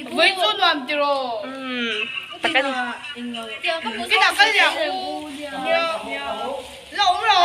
Vawiin chu nuam tiraw? Kinah kal leh ang u. La awm lo.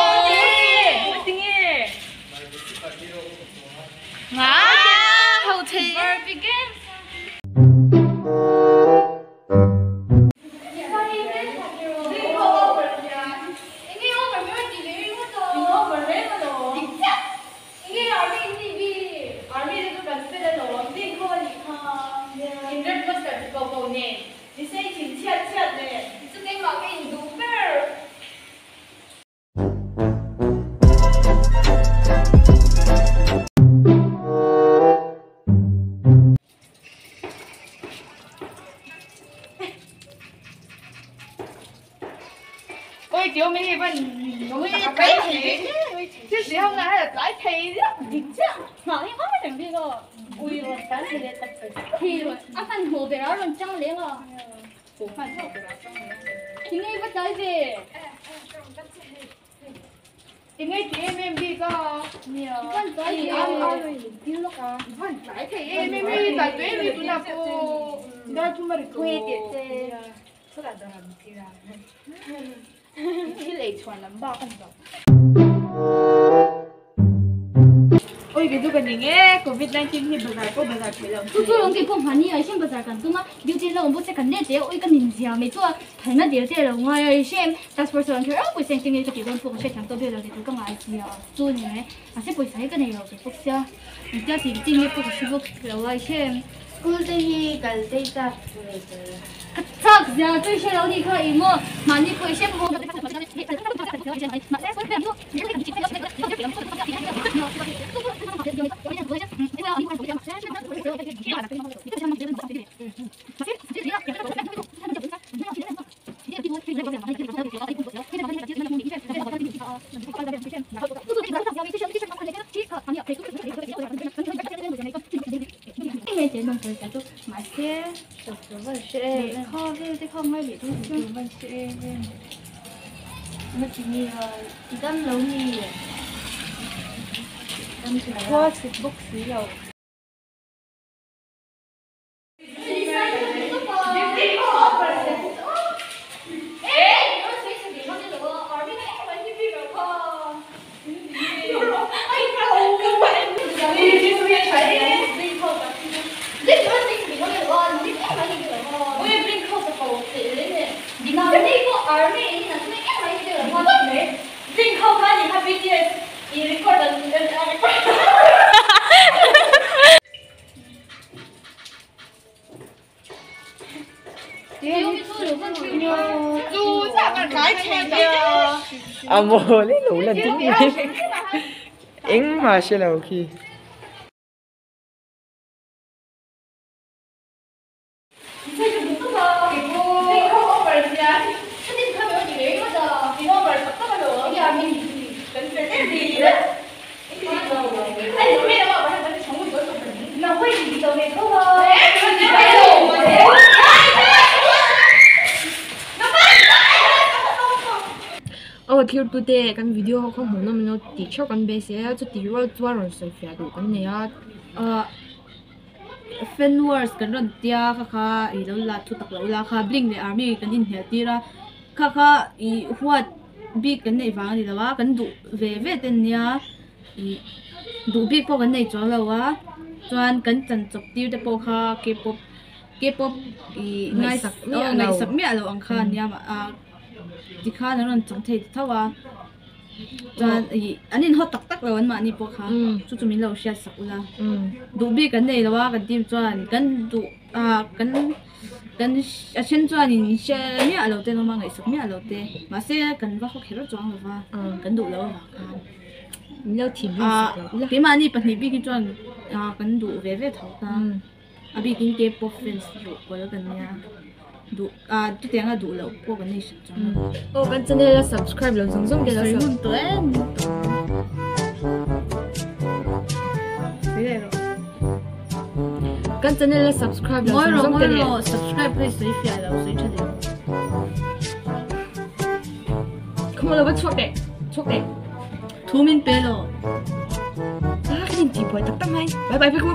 Engmah hre lo khi. Aw thirtute kan video ho kha hmuhnawm emaw tih theuh kan beisei a chuti rual chuan rawn sawi fiah duh kan nei a. Ahh fan wars kan rawn tia kha kha ih lo la thu tak lo la kha blink leh army kan inhnial tir a kha kha ih huat bik kan neih vang a ni lo a kan duh ve ve te ania ih duh bik pawh kan nei chuang lo a chuan kan chan chawp tir te pawh kha K-pop K-pop ih Ngaihsak miah lo. Ngaihsak miah lo ang kha ania ah tikhan an rawn chang thei ta tho a chuan ih an inhaw tak tak lo an mahni pawh kha chu chu min lo hriat sak ula duh bik an nei lo a kan team chuan kan duh ah kan kan a then chuan in hre miah lo te an awm a ngaihsak miah lo te mahse kan va haw kher chuang lo va kan duh lo avang khan Min lo thinrim sak lo ula. Keimahni pahnih bik hi chuan ah kan duh ve ve tho ta. A bikin K-pop fans duh pawl kan nia. Duh ah chutiang a duh loh pawh kan nei hran chuang lo. Aw kan channel a subscribe lo zawng zawng te lo Sawi hun tawh em. Sawi leh rawh. Kan channel a subscribe lo zawng zawng te leh. Ngawi rawh ngawi rawh subscribe hi sawi fiah lo sawi tha leh. Khawng lo va chhuak teh. Chhuak teh. Thu min pe lo. A kan in tihbuai tak tak mai. Bye bye vek u.